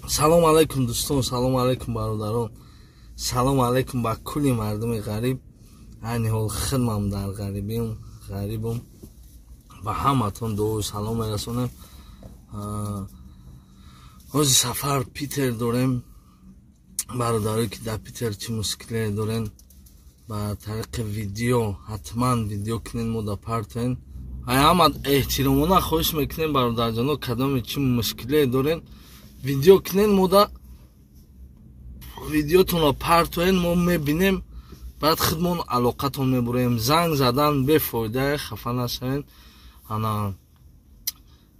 Салом алайкум дӯстон, салом алайкум бародарон, салом алайкум ба кулли мардуми ғариб. Айни ҳол хидмам дар ғарибим, ғарибум. Ба ҳаматон дуои салом мерасонем. Ҳозир сафар Питер дорем. Бародарое ки дар Питер чӣ мушкиле дорен, ба тариқи видео ҳатман видео кунен, мо да партоен. Ҳама эҳтиромона хоҳиш мекунем бародарҷоно, кадоме чӣ мушкиле дорен, видео кунен, мо да видеотонро партоен, мо мебинем, баъд худмон алоқатон мебурем. Занг задан бефоида, хафа нашавен. Ана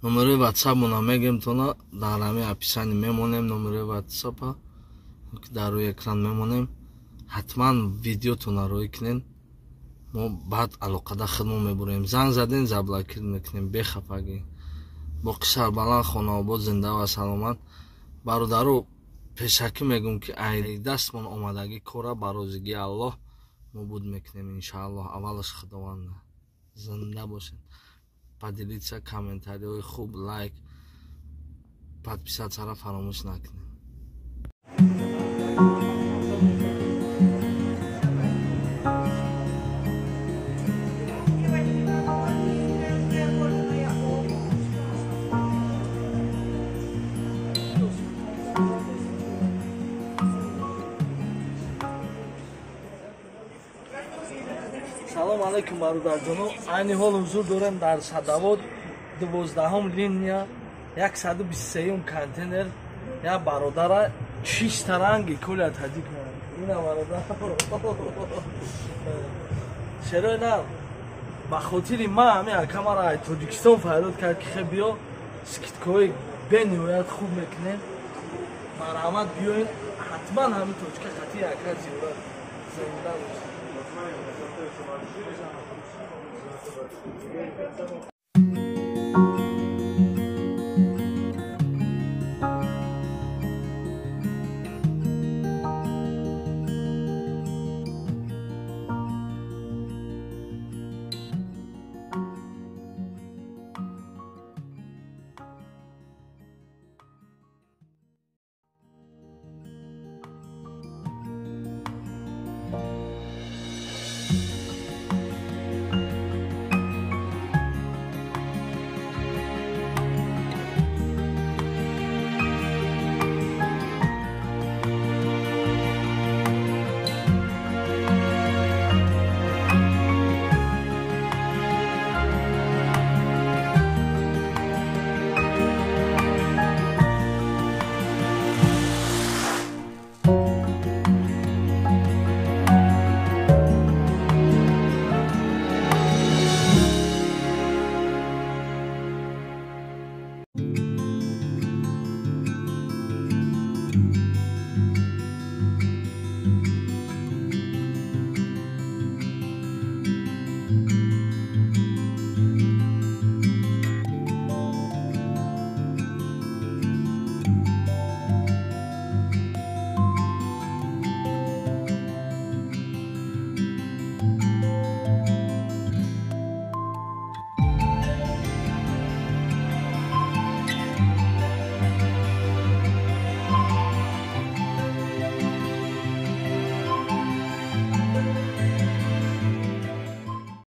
номерои ватсапмона мегем тона, дар ҳамин описание мемонем номерои ватсапа, дар рӯи экран мемонем. Ҳатман видеотонро рӯй кунен, мо баъд алоқада худмон мебурем. Занг заден, заблокир мекунем, бехафагӣ. Боқӣ сарбаланд, хонаобод, зинда ва саломат. Бародаро, пешакӣ мегӯм ки ай дастмон омадагӣ кора ба розигии Аллоҳ мо буд мекунем иншааллоҳ. Аввалаш Худованда. Зинда бошед. Поделиться, комментариҳои хуб, лайк, подписатсияро фаромӯш накунед. Салом алайкум бародарҷоно. Айни ҳол ҳузур дорем дар Садовод, 12-ум линия, 123-ум контейнер. Як бародара чиста ранги коля таҷик меояд. Ина бародар. Шерои нав ба хотири ма ҳамин акамара ай Тоҷикистон фарёд кард ки хе биё, скидкаҳои бениҳоят хуб мекунем. Марҳамат, биёен, ҳатман ҳамин точка хати ака зиёрат. Зинда бошед.